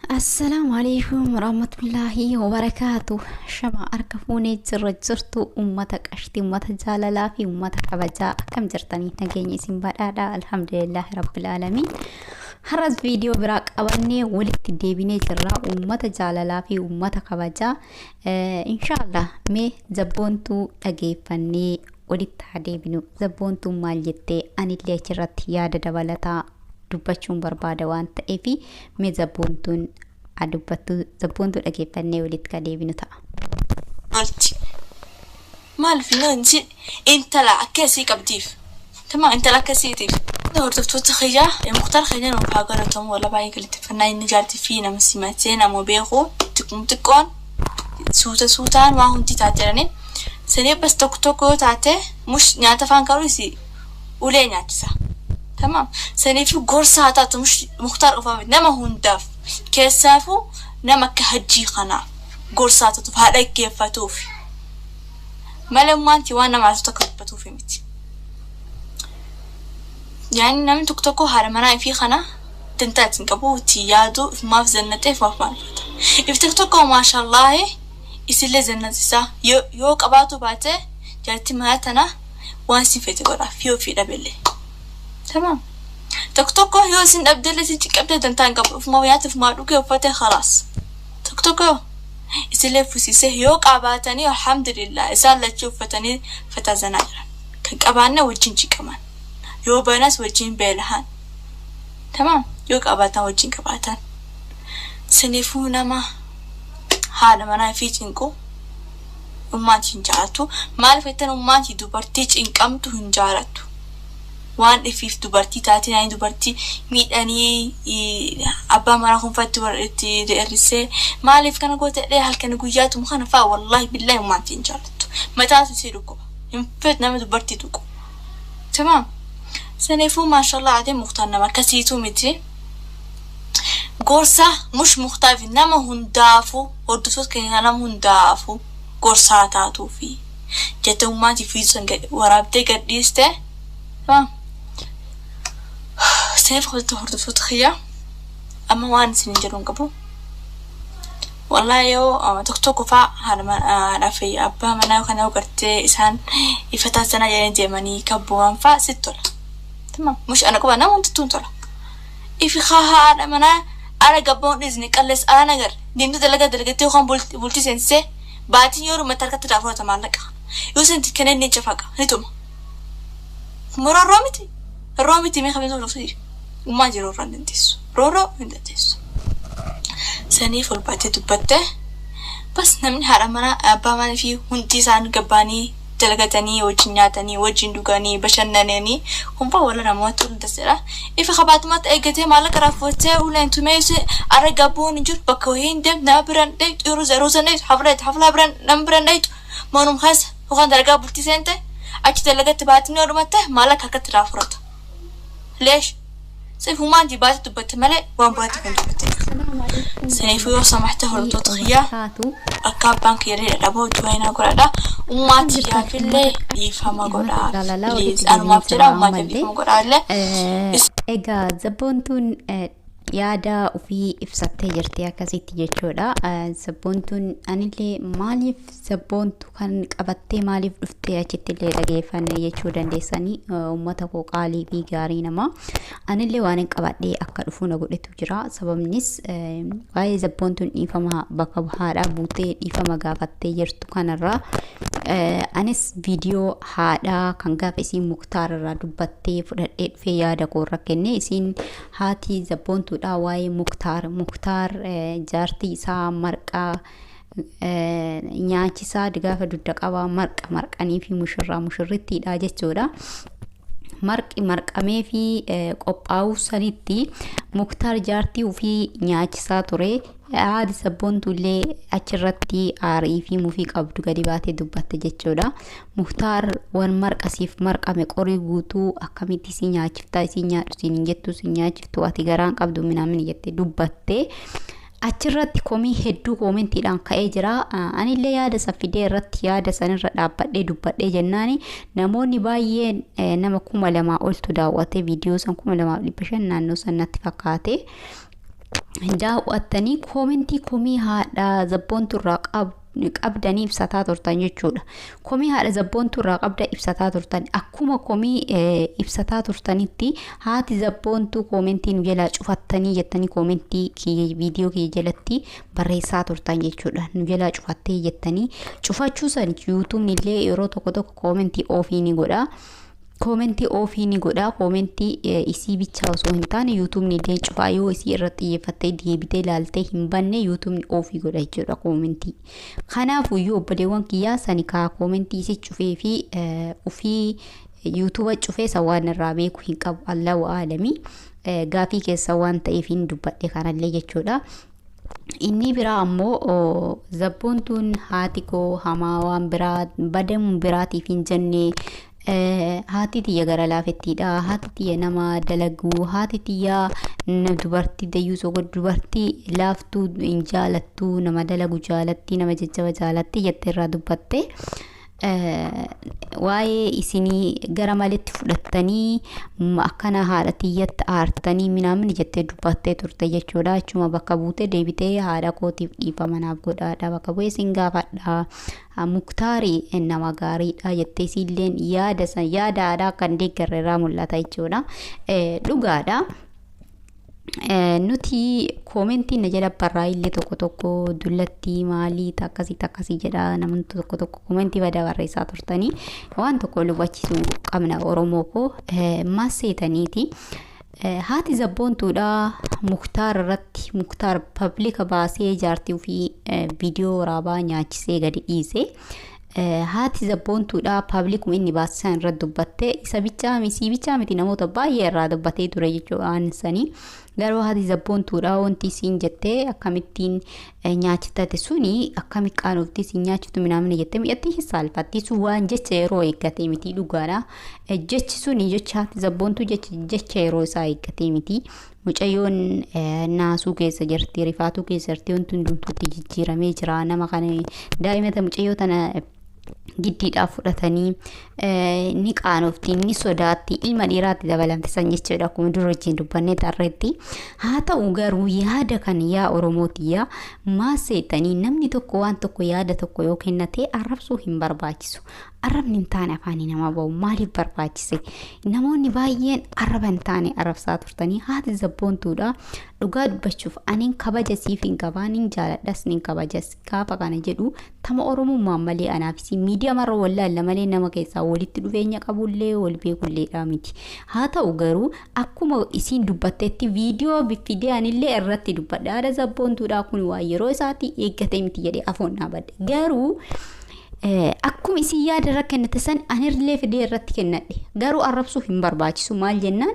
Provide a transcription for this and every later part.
Assalaamu alaikum warahmatullaahi wabarakaatu. Shama harka fuunee jirra jirtu uummata qashtii, uummata jaalalaa fi uummata kabajaa, akkam jirtanii? Nageenya isin badhaadha. Alhamdulillaahi rabbil aalamiin. Har'as viidiyoo biraa qabannee walitti deebinee jirra, uummata jaalalaa fi uummata kabajaa. Inshaallah mee zabboontuu dhageeffannee walitti haa deebinu. Zabboontuun maal jettee? Anillee achirratti yaada dabalataa dubbachuun barbaada waan ta'eef, mee zabboontuun dubbattu, zabboontuu dhageeffannee walitti ka deebinu ta'a. Lolti. Maaliif inni intala akkasii qabdiif? Tama intala akkasiitiif. Hordoftoota kiyyaa, Muktaar keenya nuuf haa galatamu. Wala baay'ee galateeffannaa. Inni jaartii fi nama simatee nama beeku, xiqqum xiqqoon suuta suutaan waa hundi taate jedhanii. Sanii bas tokko tokko yoo taate mush nyaata afaan qabu isi ulee nyaachisa. Tamaam. Saniif gorsa haa taatu, mush Muktaar qofa miti, nama hundaaf, keessaafuu nama akka hajjii kanaa gorsa haa taatuuf, haa dhaggeeffatuuf. Malee wanti waan nama tokko dubbatuuf miti. Yaani namni tokko tokko haadha manaa fi kana dantaa ittiin qabu, itti yaadu, ifumaaf zannatee, ifumaaf maalfata. If tokko tokko maashallaahi isillee zannatisaa yoo qabaatu baate, jaartii manaa tana waan si fete godhaaf yoo fi dhabeellee. Tamaam. Tokko tokko yoo isin dhabdellee isin ciqqabdee dantaa hin qabu. Ifumaaf nyaata, ifumaaf dhugee, uffatee, khalaas. Tokko tokko isillee fusiisee yoo qabaatanii, alhamdulillah, isaan lachuu uffatanii fataa zanaa jiran. Kan qabaanne wajjin ciqaman. Yoo banas wajjin beelahan. Tamaam. Yoo qabaatan wajjin qabaatan. Saniifuu nama haadha manaa fi cinqu ummaati hin jaalatu. Maaliif jettan, ummaati dubartii cinqamtu hin jaalatu. Waan ifiif dubartii taatee naani dubartii miidhanii, abbaa manaa kunfatti itti hir'isee maaliif kana goote jedhee halkan guyyaatuma kana fa'a, wallaahi billaahi ummaati hin jaalatu. Mataatu isii dhukkuba. Hin feetu nama dubartii tuqu. Tamaam. Saniifuu maashallah adee Muktaar nama akkasiitu miti. Gorsa mush Muktaar fi nama hundaafuu, hordoftoota keenya, nama hundaafuu gorsaa taatuu fi jettee ummaatii fi san waraabdee gadhiiste. Tamaam. Saniif hordoftoota kiyya, amma waan isin jedhu hin qabu. Wallahi yoo tokko tokko faa haadhaa fi abbaa manaa kana yoo gartee isaan ifataa sana jedhanii deemanii kabbu'an faa sitti tola. Tamam. Mush ana qofa, nama hundatti tola. Ifi haadha manaa ala gabbaa'uun dhiisni qallees ala nagar deemtee dalagaa dalagattee yookaan bultii seensisee baatiin yoo dhumatti harkatti irraa fudhata maallaqa. Yoo isin kenneen ni cafaqa, ni tuma. Roorroo miti. Roorroo miti, mee kabajaa hordoftoota. Ummaa jiru irraa hin dandeessu. Roorroo hin dandeessu. Saniif ol baatee dubbatte. Bas namni haadha manaa abbaa manaa fi hundi isaan gabbaanii dalagatanii, wajjin nyaatanii, wajjin dhuganii, bashannananii kun faa wala namoota hunda jedha. Ifa qabaatumatti eeggatee maallaqa raaffatee uleen tumee ara gabbuun hin jiru, bakka wayii hin deemtu, nama biraan dheeytu, yeroo yeroo san dheeytu, hafla haflaa biraan nama biraan dheeytu, manuma keessa yookaan dalagaa bultii seente, achi dalagatti baatiin yoo dhumatte maallaqa harkatti irraa fudhata. Leesh sifumaan baatee dubbatte malee waan biraatti kan dubbatte. Saniifuu yoo samaxte, hordoftoota kiyyaa, akka abbaan kiyya dhadhaboo du'aa godhadha. Ummaati kiyyaafillee dhiifama godhaa. Please, anumaaf jedha, ummaatiif dhiifama godhaa illee. Egaa zabboontuun yaada ofii ibsattee jirti akkasitti jechuudha. Zabboontuun anillee maaliif zabboontu kan qabattee maaliif dhuftee achitti illee dhageeffanne jechuu dandeessanii, uummata koo qaalii fi gaarii namaa. Anillee waan hin qabadhee akka dhufu na godhetu jira. Sababnis waa'ee zabboontuun dhiifama bakka haadhaa buutee dhiifama gaafattee jirtu kanarraa anis viidiyoo haadhaa kan gaafa isiin Muktaar irraa dubbattee fudhadhee dhufee yaada koorra kenne. Isiin haati zabboontuudha waa'ee Muktaar jaartii isaa marqaa nyaachisaa, gaafa dugda qabaa marqa marqanii fi mushurraa mushurrittiidha jechuudha. Marqi marqamee fi qophaa'uu sanitti Muktaar jaartii ofii nyaachisaa ture. Haati sabboontu illee achirratti aarii fi mufii qabdu gadi baatee dubbatte jechuudha. Muktaar waan marqasiif marqame qorii guutuu akkamitti si nyaachiftaa, si nyaadhu siin hin jettu, si nyaachiftu, ati garaan qabdu minaamin jettee dubbatte. Achirratti komii hedduu koomentiidhaan ka'ee jira. Anillee yaada isa fidee irratti yaada sanirra dhaabbadhee dubbadhee jennaani namoonni baay'een, nama 2000 oltu daawwate viidiyoo san, 2500 naannoo san natti fakkaate. Daawwattanii koomentii komii haadha zabboonturraa qabdanii ibsataa turtan jechuudha. Komii haadha zabboonturraa qabda ibsataa turtan. Akkuma komii ibsataa turtanitti haati zabboontuu koomentii nu jalaa cufattanii jettanii koomentii viidiyoo kiyya jalatti barreessaa turtan jechuudha. Nu jalaa cufattee jettanii cufachuu san yuutuubni illee yeroo tokko tokko koomentii ofii ni godha. Koomentii ofii ni godha. Koomentii isii bichaa osoo hin taane yuutuubni illee cufaa yoo isii irratti xiyyeeffattee deebitee ilaaltee hin banne yuutuubni ofii godha jechuudha koomentii. Kanaafuyyuu obboleewwan kiyyaa sani kaa koomentii isii cufee fi ofii yuutuuba cufee san waan irraa beeku hin qabu, Allahu aalamii. Gaafii keessa waan ta'eef hin dubbadhe kanallee jechuudha. Inni biraa ammoo zabboontuun haati koo hamaa waan biraa badamu biraatiif hin jenne, haati tiyya gara laafettiidha. Haati tiyya nama dalaguu, haati tiyya dubartii dayyuusoo dubartii laaftuu hin jaalattu, nama dalagu jaalatti, nama jajjaba jaalatti jettee irraa dubbatte. Waa'ee isinii gara maletti fudhattanii akkana haadha tiyyatti aartanii minaamin jettee dubbattee turte jechuudha. Achuma bakka buutee deebitee haadha kootiif dhiifama naaf godhaadha, bakka bu'ee isin gaafadha. Muktaari nama gaariidha jettee isiilleen yaada san yaada haadhaa kan deeggarre irraa mul'ata jechuudha. Dhugaadha. Nuti koomentii na jala barraa illee tokko tokko dullattii maalii akkasii akkasii jedha, namni tokko tokko koomentii badaa barreessaa turtanii. Waan tokko hubachiisuu qabna Oromoo koo, maal seetaniiti. Haati zabboontuudha Muktaar irratti Muktaar pablika baasee jaartii ofii viidiyoo waraabaa nyaachisee gadi dhiise. Haati zabboontuudha paablikuma inni baasisan irratti dubbatte, isa bichaa misii bichaa miti, namoota baay'ee irraa dubbatee ture jechuudha sanii. Garuu haati zabboontuudha wanti isiin jettee akkamittiin nyaachiftate suni akkami qaanofti isiin nyaachiftu minaamina jettee mi'atti hin saalfatti, sun waan jecha yeroo eeggatee miti, dhugaadha. Jechi suni jecha haati zabboontuu jecha yeroo isaa eeggatee miti. Mucayyoon naasuu keessa jirti, rifaatuu keessa jirti, wanti hundumtuutti jijjiiramee jira. Nama kana daa'imata mucayyoo tana giddiidhaaf fudhatanii ni qaanofti, ni sodaatti, ilma dhiiraatti dabalamte san jechuudha, akkuma dura wajjin dubbannee tarreetti. Haa ta'u garuu yaada kan yaa Oromootii maal seetanii, namni tokko waan tokko yaada tokko yoo kennate arrabsuu hin barbaachisu. Arrabni hin taane afaanii nama bahu maaliif barbaachise? Namoonni baay'een arraba hin taane arrabsaa turtanii haati zabboontuudha. Dhugaa dubbachuuf aniin kabaja siif hin qabaa, nin jaaladhas, nin kabajas. Gaafa kana jedhu tama Oromummaan malee anaafis miidiyaa marra wallaalla malee nama keessaa walitti dhufeenya qabullee wal beekulleedha miti. Haa ta'u garuu akkuma isiin dubbattetti viidiyoo fidee anillee irratti dubbadhe, haadha zabboontuudha kun waan yeroo isaatti eeggate miti jedhee afoon dhaabadhe. Garuu akkuma isin yaada irra kennate san anirlee fidee irratti kennadhe, garuu arrabsuu hin barbaachisu. Maal jennaan,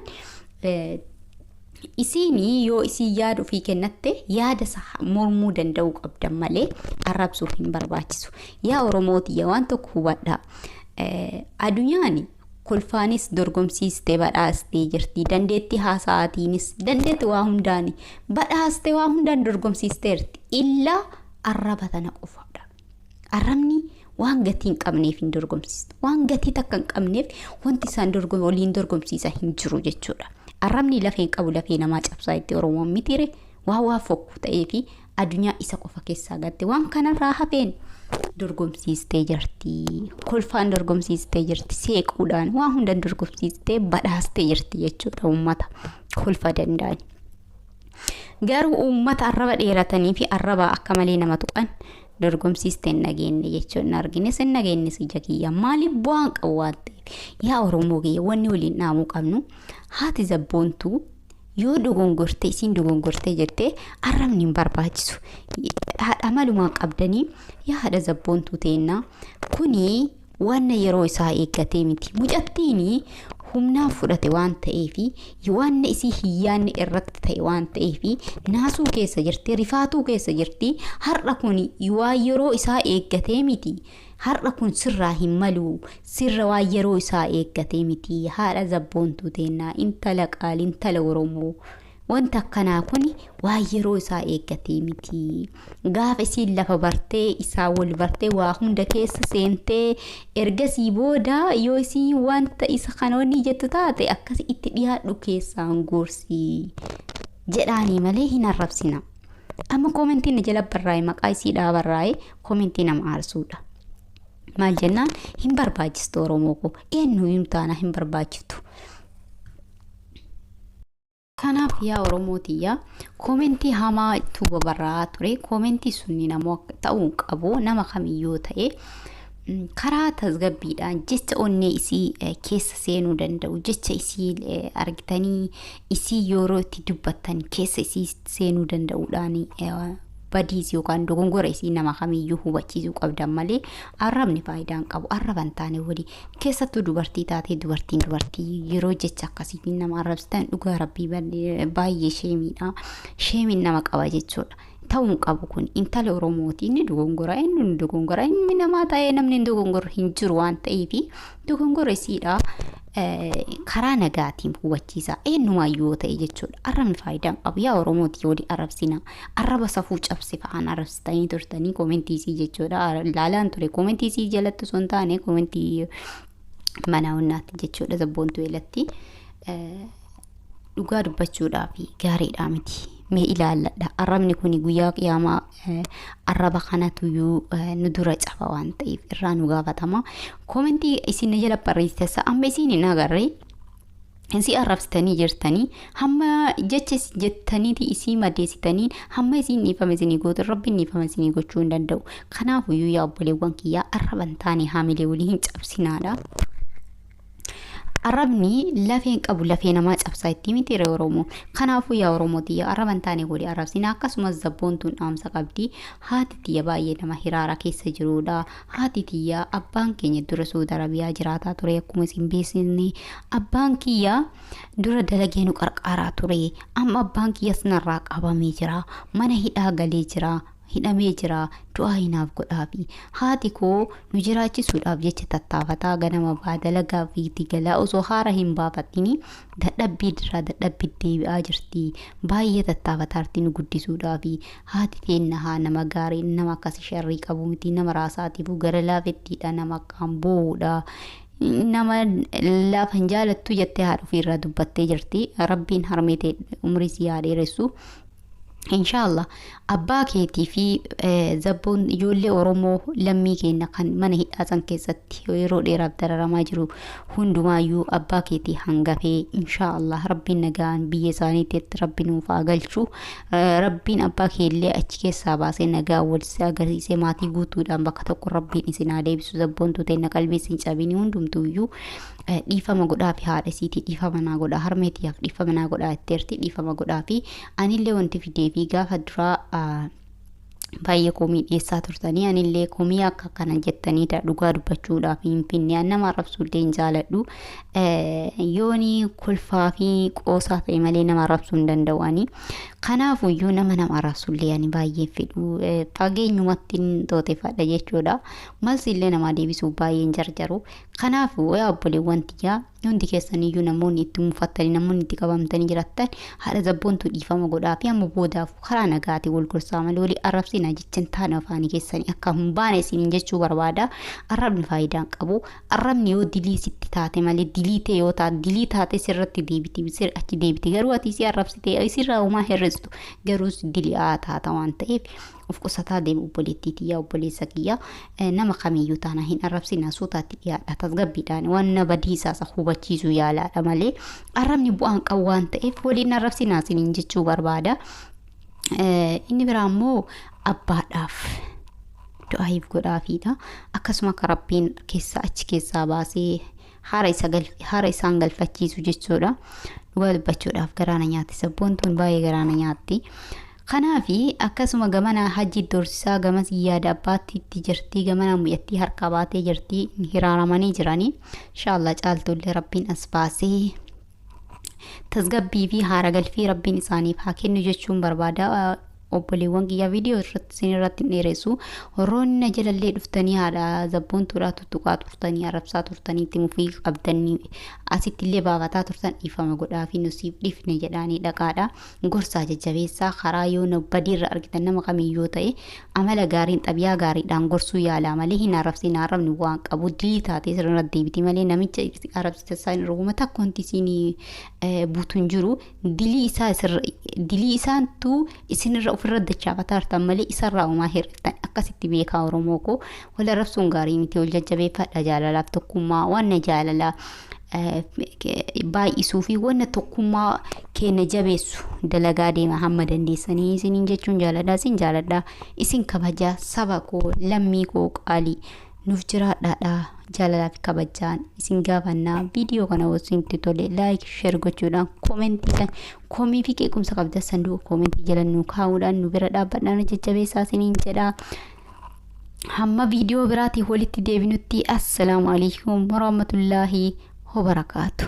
isiin yoo isin yaada ofii kennatte yaada mormuu danda'uu qabdan malee arrabsuu hin barbaachisu. Yaa Oromootiyya, waan tokko hubadhaa. Addunyaan kolfaanis dorgomsiistee badhaastee jirti. Dandeettii haasa'aatiinis, dandeettii waa hundaani badhaastee, waa hundaan dorgomsiisteerti. Illaa arraba tana qofaadha. Arrabni waan gatii hin qabneef hin dorgomsiistu. Waan gatii takka hin qabneef wanti isaan waliin dorgomsiisan hin jiru jechuudha. Arrabni lafee hin qabu, lafee namaa cabsaa itti Oromoon mitire, waa fokku ta'ee fi addunyaa isa qofa keessaa gatte, waan kanarraa hafeen dorgomsiistee jirti. Kolfaan dorgomsiistee jirti. Seequudhaan waan hundaan dorgomsiistee badhaastee jirti jechuudha uummata kolfa danda'an. Garuu uummata arraba dheeratanii fi arraba akka malee nama tuqan dorgomsiistee hin dhageenye jechuun hin argines hin dhageenyes ija kiyya, maaliif bu'aan qabu waan ta'eef. Yaa Oromoo kiyya, wanni waliin dhaamuu qabnu, haati zabboontuu yoo dogongortee isiin dogongortee jettee arrabni hin barbaachisu. Haadha malumaan qabdanii, yaa haadha zabboontuu teennaa, kuni waan yeroo isaa eeggatee miti. Mucattiin humnaan fudhate waan ta'eefi, waan isii hin yaadne irratti ta'e waan ta'eefi, naasuu keessa jirti, rifaatuu keessa jirti. Har'a kun waan yeroo isaa eeggatee miti. Har'a kun sirraa hin malu, sirra waan yeroo isaa eeggatee miti. Haadha zabboontuu teennaa, intala qaali, intala Oromoo. Wanta akkanaa kun waan yeroo isaa eeggatee miti. Gaafa isiin lafa bartee, isaa wal bartee, waa hunda keessa seentee, ergasii booda yoo isiin wanta isa kanoonni jettu taate akkas itti dhiyaadhu, keessaan gorsi. jedhaanii malee hin arrabsina. Amma koomentiin na jala barraa'e maqaa isiidhaa barraa'e koomentii nama aarsuudha. Maal jennaan hin barbaachistu Oromoo koo eenyu taana hin barbaachiftu. Kanaaf yaa Oromoo tiyya koomentii hamaa tuuba barraa'aa ture koomentii sunni namoo ta'uu qabu nama kamiyyuu ta'e karaa tasgabbiidhaan jecha onnee isii keessa seenuu danda'u jecha isii argitanii isii yeroo itti dubbattan keessa isii seenuu danda'uudhaan badiis yookaan dogongora isii nama kamiyyuu hubachiisuu qabdan malee arrabni faayidaan qabu arraba hin taane walii keessattuu dubartii taatee dubartiin dubartii yeroo jecha akkasiitiin nama arrabsitan dhugaa rabbii baay'ee sheemiidha sheemiin nama qaba jechuudha. Ta'uu qabu kun intala Oromooti inni dogongora inni ni dogongora inni namaa ta'ee namni hin dogongorre hin jiru waan ta'eef dogongora isiidha karaa nagaatiin hubachiisa eenyumaayyuu yoo ta'e jechuudha. Arrabni faayidaa hin qabu yaa Oromooti walii arrabsina arraba safuu cabse fa'aan arrabsitanii turtanii koomentii isii jechuudha. Laalaan ture koomentii isii jalatti osoo hin taane koomentii mana hunnaatti jechuudha sabboontuu eelatti dhugaa dubbachuudhaaf gaariidha miti. Mee ilaalladha arrabni kun guyyaa qiyaamaa arraba kanatuyyuu nu dura caba waan ta'eef irraa nu gaafatama. Koomentii isin jala barreessitan amma isin hin agarre isii arrabsitanii jirtanii hamma jecha jettaniiti isii madeessitanii hamma isiin dhiifama isinii gootu rabbiin dhiifama isinii gochuu hin danda'u. Kanaafuyyuu yaa obboleewwan kiyyaa arraba hin taane haamilee walii hin cabsinaadha. Arrabni lafeen qabu lafee namaa cabsaa itti miti ree Oromoo. Kanaafuu yaa Oromoo tiyya arraba hin taane walii arrabsina akkasumas zabboontuun dhaamsa qabdi. Haati tiyya baay'ee nama hiraara keessa jirudha. Haati tiyya abbaan keenya dura Suudi Arabiyaa jiraataa ture akkuma isin beeksisne. Abbaan kiyya dura dalagee nu qarqaaraa ture. Amma abbaan kiyyas narraa qabamee jira. Mana hidhaa galee jira. Hidhamee jira du'aa hinaaf godhaafi haati koo nu jiraachisuudhaaf jecha tattaafataa ganama baa dalagaa fi itti galaa osoo haara hin baafatini dadhabbii irraa dadhabbii deebi'aa jirti baay'ee tattaafataarti nu guddisuudhaafi haati teenna haa nama gaarii nama akkas sharrii qabu miti nama raasaatiifuu gara laafettiidha nama akkaan boo'uudha. Nama lafa hin jaalattu jettee haadha ofiirraa dubbattee jirti rabbiin harmee ta'e umrii si haa dheeressu. Inshaallah abbaa keetii fi zabboon ijoollee Oromoo lammii keenya kan mana hidhaa san keessatti yeroo dheeraaf dararamaa jiru hundumaayyuu abbaa keetii hangafee inshaallah rabbiin nagaan biyya isaaniitti rabbi nuuf haa galchu rabbiin abbaa keellee achi keessaa baasee nagaa wal si agarsiisee maatii guutuudhaan bakka tokko rabbiin isin haa deebisu zabboontuu ta'e qalbii isin cabini hundumtuuyyuu dhiifama godhaa fi haadha isiitii dhiifama naa godhaa harmeetiyaaf dhiifama naa godhaa jetteerti dhiifama godhaa fi anillee wanti fidee fi gaafa duraa baay'ee komii dhiyeessaa turtanii anillee komii akka kana jettanii dhugaa dubbachuudhaaf hin finne nama arrabsuullee hin jaaladhu yooni kolfaa fi qoosaa ta'e malee nama arrabsuu hin danda'u ani kanaafuyyuu nama nama arrabsullee ani baay'ee fedhu fageenyumatti tooteffadha jechuudha malsillee namaa deebisuuf baay'ee hin jarjaru kanaafuu yaa obboleewwan tiyyaa hundi keessaniyyuu namoonni itti mufattanii namoonni itti qabamtanii jiraattan haadha zabboontuu dhiifama godhaa fi amma boodaaf karaa nagaatiin wal gorsaa malee walii arrabsina jecha hin taane afaanii keessanii akka hin baane isiniin jechuu barbaada. Arrabni faayidaa hin qabu. Arrabni yoo dilii sitti taate malee dilii ta'e yoo taate dilii taate sirratti deebiti sir achi deebiti garuu ati isii arrabsite isirraa homaa hir'istu garuu dilii haa taata waan ta'eef of qusataa deemu obboleettii tiyyaa obboleessa kiyyaa nama kamiyyuu taana hin arrabsina suutaatti dhiyaadha tasgabbiidhaan waan na badiisaa isa hubachiisuu yaalaadha malee arrabni bu'aan qabu waan ta'eef waliin arrabsinaa isiniin jechuu barbaada. Inni biraa immoo abbaadhaaf du'aayiif godhaafiidha. Akkasuma akka rabbiin keessaa achi keessaa baasee haara isaan galfachiisu jechuudha. Dhugaa dubbachuudhaaf garaana nyaatti sabboontuun baay'ee garaana nyaatti. Kanaafi akkasuma gamana hajji doorsisaa gamas yaada abbaatti itti jirti gamana mu'attii harkaa baatee jirti hiraaramanii jiranii. Inshaallah caaltullee rabbiin as baasee tasgabbii fi haara galfii rabbiin isaaniif haa kennu jechuun barbaada. Obboleewwan kiyyaa, viidiyoo irratti isin irratti hin dheeressu. Warroonni na jalallee dhuftanii haadha Zabboontuudhaa tuttuqaa turtanii, arrabsaa turtanii, itti mufii qabdanii asitti illee baafataa turtan, dhiifama godhaa fi nusiif dhiifne jedhaanii dhaqaadha. Gorsaa, jajjabeessaa. Karaa yoo na badiirra argitan, nama kamiyyuu ta'e, amala gaariin, xabiyaa gaariidhaan gorsuu yaalaa malee hin arrabsin. Arrabni waan qabu dilii taatee sirna deebiti malee namicha arrabsite isaan irra takka wanti isin buutu hin jiru. Dilii isaa dilii isaantu isinirra ofirra dachaafataa jirtan malee isarraa homaa hir'iftan. Akkasitti beekaa, Oromoo koo, wal arrabsuun gaarii miti. Wal jajjabeeffadha. Jaalalaaf tokkummaa wanna jaalalaa baay'isuu fi wanna tokkummaa keenya jabeessu dalagaa deema hamma dandeessanii isiniin jechuun jaaladha. Isin jaaladha, isin kabajaa. Saba koo, lammii koo qaalii, nuuf jiraadhaadha. Jaalalaa fi kabajaan isin gaafannaa. Viidiyoo kana isinitti tole like, share gochuudhaan, koomentii komii fi qeequmsa qabda sanduuqa koomentii jala nu kaa'uudhaan nu bira dhaabbadhaan jajjabeessaa isiniin jedha. Hamma viidiyoo biraatiin walitti deebinutti, assalaamu alaikum warahmatullaahi wabarakaatu.